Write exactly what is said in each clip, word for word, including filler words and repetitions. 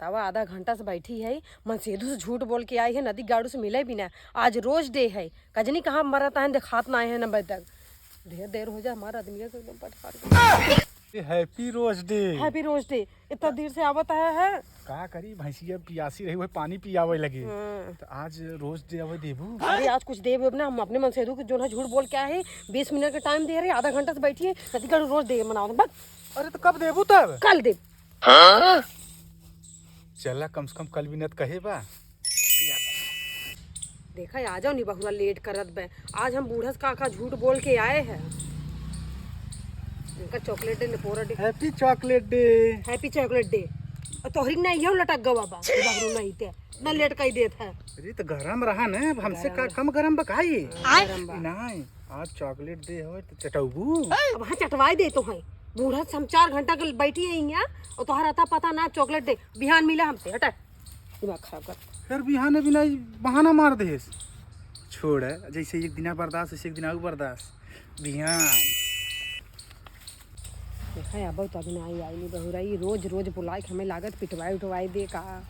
तवा आधा घंटा से बैठी है, मनसेधु से झूठ बोल के आई है, नदी गाड़ू से मिले भी ना। आज रोज डे है, कजनी कहाँ मरत है, देखात ना है ना अबे तक। ढेर देर हो जा, हमारा आदमी एकदम पटकार दे। ये happy rose day। Happy rose day। इतना देर से आवत है, है? का करी, भैंसिया पियासी रही, वही पानी पियावे लगे। हाँ। तो आज rose day आवे देबू? अरे, आज कुछ देब वेब ना, हम अपने मनसेधु के जो है झूठ बोल के आए हैं, बीस मिनट का time दे रहे, आधा घंटा से बैठी है, नदी गाड़ू रोज डे मनावत है, बस। अरे, तो कब देबू तब? कल देब। हाँ? चला, कम से कम कल भी न त कहे बा। देखा, आ जाओ नी बहुरा, late करत बे। आज हम बूढ़स का का झूठ बोल के आए हैं। इनका chocolate day, निपोरा day। Happy chocolate day। Happy chocolate day। और तोहरी ना इहो लटक गवा बा, बहुरू नहीं ते। इतना late कई देत है। अरे, तो गरम रहा न, अब हमसे का गरम। कम गरम बा का ई? गरम बा। नहीं, आज chocolate day होए तो चटौबू। अब हाँ, चटवाई दे तो है। बूढ़ा से हम चार घंटा के बैठी है यहाँ, और तोहरा अता पता ना chocolate day। बिहान मिला हमसे, हटा। दिमाग खराब कर। फिर बिहाने बिना ई बहाना मार देस। छोड़, जैसे एक दिना बर्दाश्त, वैसे एक दिना आऊ बर्दाश्त। बिहान। देखा, अब तो अभी ना आई, आई नहीं बहुरा, ई रोज, रोज बुलाए के हमें लागत पिटवाई उठवाई दे का।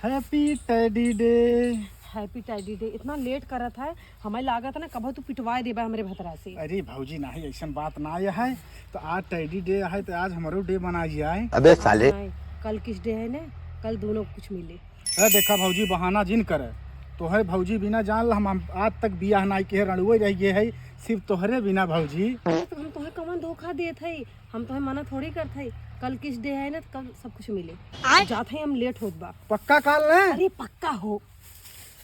Happy Teddy Day। Happy Teddy Day। इतना late करत है, हमें लागत है ना कबो तू पिटवाए देबा हमरे भतरा से। अरे भौजी, नाही, ऐसन बात ना है। तो आज teddy day है, तो आज हमरो day मना जाए। अबे साले। नहीं, कल kiss day है ने, कल दोनों कुछ मिले। ए, देखा भौजी, बहाना जिन करे। तोहरे भौजी बिना जान ला हम, हम आज तक बियाह नाई के रड़ुए रह गए है, सिर्फ तोहरे बिना भौजी। अरे, तो हम तोहे कवन धोखा देत है? हम तोहे मना थोड़ी करत है। कल kiss day है ना, तो कल सब कुछ मिले। आय। जात है, हम late होत बा। पक्का काल ना? अरे, पक्का हो।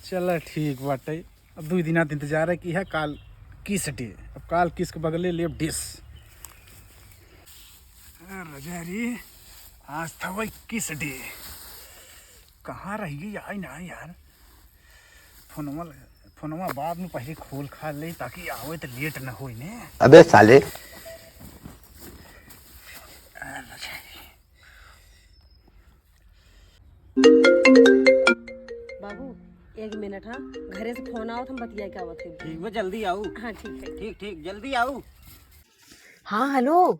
चला, ठीक बाटे। अब दुई दिना त इंतजार है कि है काल kiss day। अब काल kiss के बगले लेब dish। अरे रजा रे, आज था वही kiss day। कहाँ रह गई? आई ना यार। फोनवा, फोनवा बाद में पहले खोल खा ले, ताकि आवे तो late न होई ने। अबे साले। अरे रजा रे। बाबू, एक मिनट, हाँ, घरे से फोन आवत, हम बतिया के आवत है। ठीक बा, जल्दी आऊ। हाँ, ठीक है। ठीक, ठीक, जल्दी आऊ। हाँ, hello।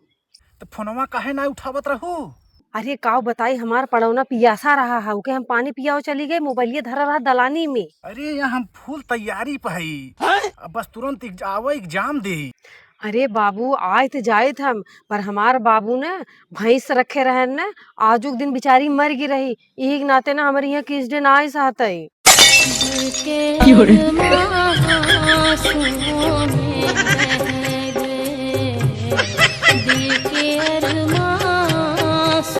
तो फोनवा काहे ना उठावत रहू? अरे, काव बताई, हमार पड़ौना पियासा रहा है, ओके हम पानी पियाओ चली गए, मोबाइलिया धरा रहा दलानी में। अरे, यहाँ हम full तैयारी पे हई। हैं? अब बस तुरंत एग्ज-, आवा, exam दे। अरे बाबू, आइत जाइत हम, पर हमार बाबू न भैंस रखे रहन न, आजुक दिन बिचारी मर गई रही, यही के नाते न हमरे यहाँ kiss day ना आई सहतई।